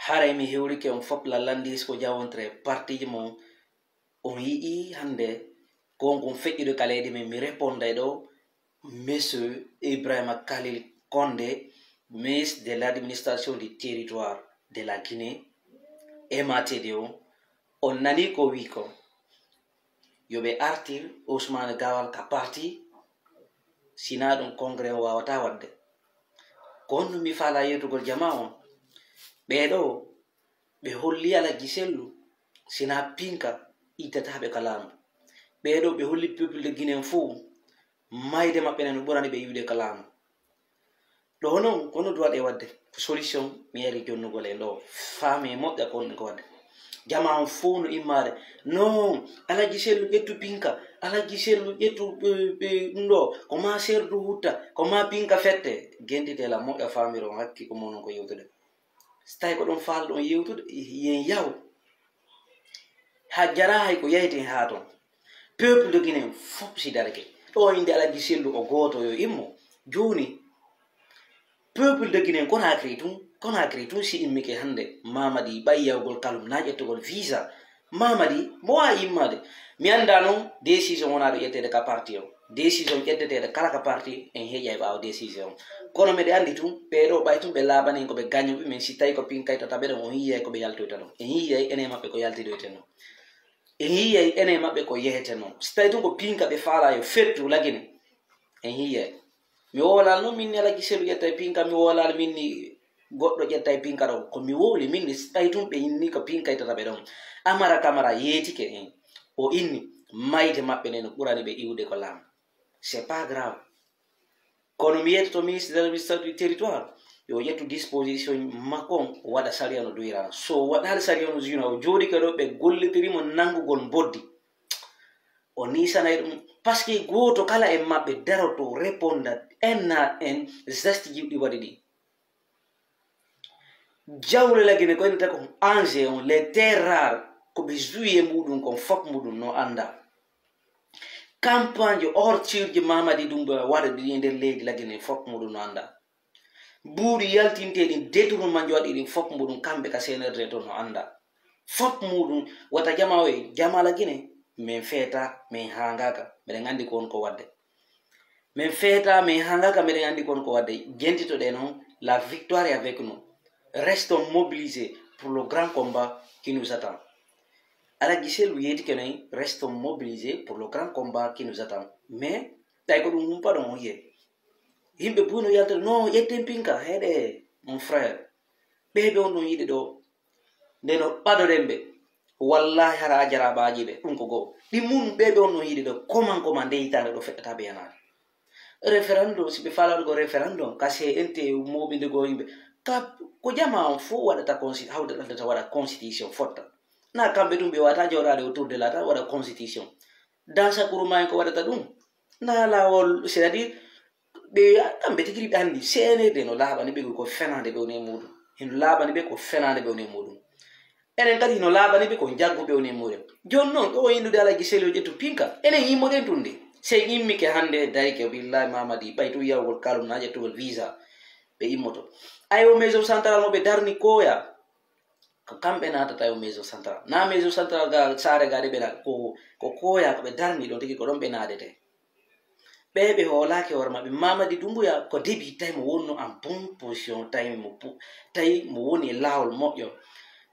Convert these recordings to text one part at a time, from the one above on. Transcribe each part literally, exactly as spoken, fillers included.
Haray mi hewrike on fof la landis ko jawontre partiji mon. On yi'i hannde ko on kon feƴƴude ka leydi men, mi réponday ɗo, Monsieur Ibrahima Khalil Condé, ministre de l'administration du territoire de la Guinée, M A T D O. On nani ko wi ko? Yo ɓe artir Ousmane Gawal ka parti, sina ɗum congrès on wawata wadde. Ko honno mi faala yewtugol jama on? Ɓeeɗo ɓe holli Alhaji Sellu, sina pinka ittata ɓe ka laamu. Ɓeeɗo ɓe holli peuple de Guinée fof, mayde maɓɓe nen ɓurani ɓe iwde ka laamu. Ɗo non, ko no duwaɗe wadde? Ko solution mi yari jonnugol e ɗo. Faami e moƴƴa ko wonɗen ko wadde. Jama on fof no immaade. Non, Alhaji Sellu ƴettu pinka, Alhaji Sellu ƴettu, eh, eh, ɗum ɗo, ko ma serdu hutta, ko ma pinka fette. Gentite la moƴƴa faamiro on hakki ko monon ko yewtude. So tawi ko ɗum faalɗon yewtude, yen yahu. Ha jara hay ko yaheten ha ton. Peuple de Guinée fof si darake. Ɗo inde Alhaji Sellu o gooto yo immo. Jooni, peuple de Guinée Conakry tun, Conakry tun si immike hannde, Mamadi ɓay yahugol kalum na ƴettugol visa. Mamadi, mo wawi immade. Mi annda non décision wona ɗo ƴetteede ka parti o. Décision ƴetteteeɗo kala ka parti en heƴay ɓaawo décision. Kono miɗo anndi tun, ɓee ɗoo ɓay tun ɓe laaɓani en ko ɓe gañuɓe, min si tawi ko pinkay tataɓe ɗon, on yi'ay ko ɓe yaltoyta ɗon. En yi'ay ene maɓɓe ko yaltidoyte non. En yi'ay ene maɓɓe ko yehete non. Si tawi tun ko pinka ɓe faala yo fettu lagine, en yi'ay. Mi wowlaali non min ni Alhaji Sellu ƴetta e pinka, mi wowlaali min ni goɗɗo ƴetta e pinka ɗon. Ko mi wowli min ni si tawi tun ɓe inni ko pinkay tataɓe ɗon. Amara Kamara yeetike en. O inni mayde maɓɓe nden no ɓurani ɓe iwde ko laamu. C'est pas grave. Kono mi yettoto ministre de l'administration du territoire, yo ƴettu disposition makko on, o waɗa sariya no duyra. So waɗaali sariya no duyra, o jooɗike ɗo, ɓe gollitiri mo nanngugol mboddi. O niisanay ɗum. Parce que gooto kala e maɓɓe daroto, réponda, enna en geste ji ɗi waɗi ɗi. Jawle lagine ko innata ko enjeu on, les terres rares, ko ɓe joué e muɗum kon, fof muɗum no annda. Campagne ortirji Mamadi Doumbouya waɗa ɗi e nder leydi lagine, fof muɗum no annda. Mbuuɗi yaltinteeɗi, détournement ji waɗi ɗin, fof muɗum kamɓe ka C N R D to no annda. Fof muɗum wata jama o e jama lagine, min feeta, min hangaka, miɗen anndi ko won ko wadde. Min feeta, min hangaka, miɗen anndi kon ko wadde. Jentitoɗe non, la victoire est avec nous. Restons mobilisés pour le grand combat qui nous attend. Alhaji Sellu yeetike non, restons mobilisés pour le grand combat qui nous attend. Mais tawi ko ɗum humpaɗon on yiye. Yimɓe buy no yaltude, non, ƴetten pinka, heɗe, mon frère. Ɓee ɓe on ɗon yiɗi ɗo, nde no ɓadoɗen ɓe. Wallahi hara a jaraaɓe a ƴiɓe, ɗum ko goo. Ɗi mun ɓee ɓe on ɗon yiɗi ɗo, koman koman nde hitaande ɗo feɗɗata ɓe yanaade. Référendum, si ɓe faala waɗugo référendum, ka C N T mooɓinde goo yimɓe. Ka ko jama on fof waɗata consi-, hawta ɗaɗata waɗa constitution fotta. Na kamɓe ɗum ɓe wata jooɗaade autour de la table waɗa constitution. Dans sa kuruma en ko waɗata ɗum. Na laawol, c'est-à-dire, ɓe kamɓe tigi ɓe anndi C N R D no laaɓani ɓe ko fenaande ɓe woni e muɗum. Hino laaɓani ɓe ko fenaande ɓe woni e muɗum. Enen kadi hino laaɓani ɓe ko njaggu ɓe woni e muɗum. Jooni noon, ɗo inndude Alhaji Sellu ƴettu pinka, enen yimmoɗen tun de. Sey immike hannde, darike, billahi Mamadi, ɓay tun yahugol kalum na ƴettugol visa, ɓe immoto. Ay o maison centrale mo ɓe darni koya, ko kamɓe naatata e o maison centrale. Na maison centrale ga saare ga de ɓe na-, ko, ko koya ko ɓe darni ɗon tigi ko ɗon ɓe naadete. Ɓee ɓe hoolaaki hoore maɓɓe. Mamadi Doumbouya ko début tawi mo wonno en bonne position, tawi mo pu-, tawi mo woni e laawol moƴƴo.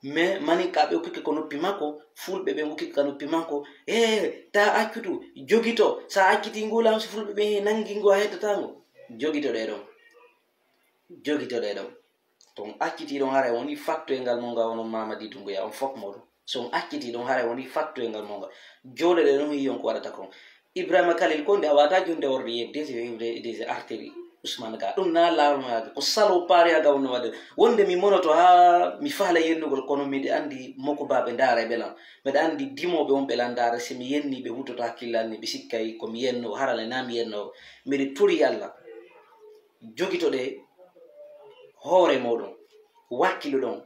Mais mani ka ɓe ukkike ko noppi makko, fulɓe ɓe ukkike ka noppi makko. Eh, ta accutu, jogito, sa acciti ngu laamu so fulɓe ɓe nangi ngu a hettata ngu. Jogitoɗe ɗon. Jogitoɗe ɗon. To on accitii ɗon haray woni fattoyngal mon ngal onon Mamadi Doumbouya, on fof mooɗon. So on accitii ɗon haray woni fattoyngal mon ngal. Jooɗoɗe ɗon yiyon ko waɗata kon. Ibrahima Khalil Condé a wata jonde orde yeɓde des arteri Ousmane Ga. Ɗum na laawol ma yaade. Ko salopard yaga wonno waɗde. Wonde mi monoto haa mi faala yennugol kono miɗo anndi moko ba ɓe ndaara e ɓe lan. Miɗo anndi dimooɓe on ɓe lan ndaara si mi yenni ɓe wuttoto hakkille an ni ɓe sikkay ko mi yenno harale na mi yenno. Miɗo tori Allah. Jogitoɗe hoore mooɗon, wakkiloɗon,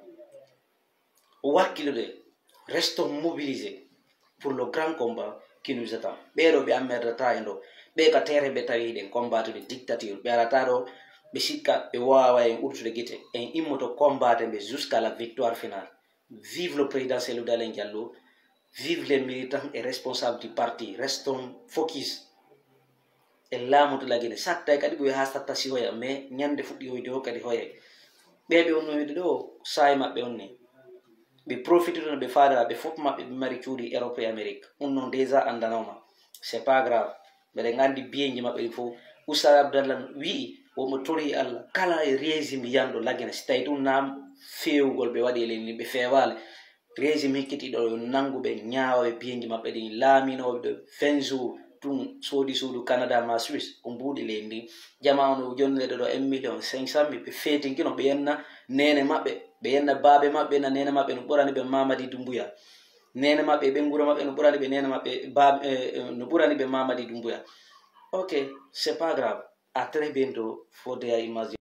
wakkiloɗe, restons mobilisés pour le grand combat qui nous attend. Ɓee ɗo ɓe ammerdata en ɗo, ɓe ka terrain ɓe tawi hiɗen combattude dictature, ɓe arata ɗo Ɓe sikka ɓe wawa en ɓurtude gite. En immoto combattre ɓe jusqu'à la victoire finale. Vive le président Cellou Dalein Diallo. Vive les militants et responsables du parti. Restons focus. En laamoto La Guinée. Sattay kadi ɓe ha satta si hoya, mais ñande fuɗɗi hoyde o kadi hoyay. Ɓe ɓe onno wiide ɗo, saayi maɓɓe on ni. Ɓe profite ɗon ɓe faadara, ɓe fof maɓɓe ɓe mari cuuɗi Europe e Amérique. Ɗum noon déjà anndanoma. C'est pas grave. Mbeɗen anndi biyeeji maɓɓe ɗin fof. Oustaz Abdallah wi'i, womo torii Allah, kala e régime yanɗo La Guinée, si tawi ɗum naam feewugol ɓe waɗi e leydi ndin, ɓe feewaali. Régime hikkitiiɗo yo nanngu ɓe, ñaawa ɓe biyeeji maɓɓe ɗin, laaminooɓe ɗo vingt jours, ɗum soodi suudu Canada ma Suisse, o mbuuɗi leydi ndin. Jamaa on o jonnede ɗo un million cinq cent mille, ɓe feetinkino, ɓe yenna neene maɓɓe, ɓe yenna baabe maɓɓe, na neene maɓɓe no ɓurani ɓe Mamadi Doumbouya. Neene maɓɓe, ɓe ngura maɓɓe no ɓurani ɓe neene maɓɓe, baabe, eh, eh, no ɓurani ɓe Mamadi Doumbouya. Ok, c'est pas grave. À très bientôt for their image.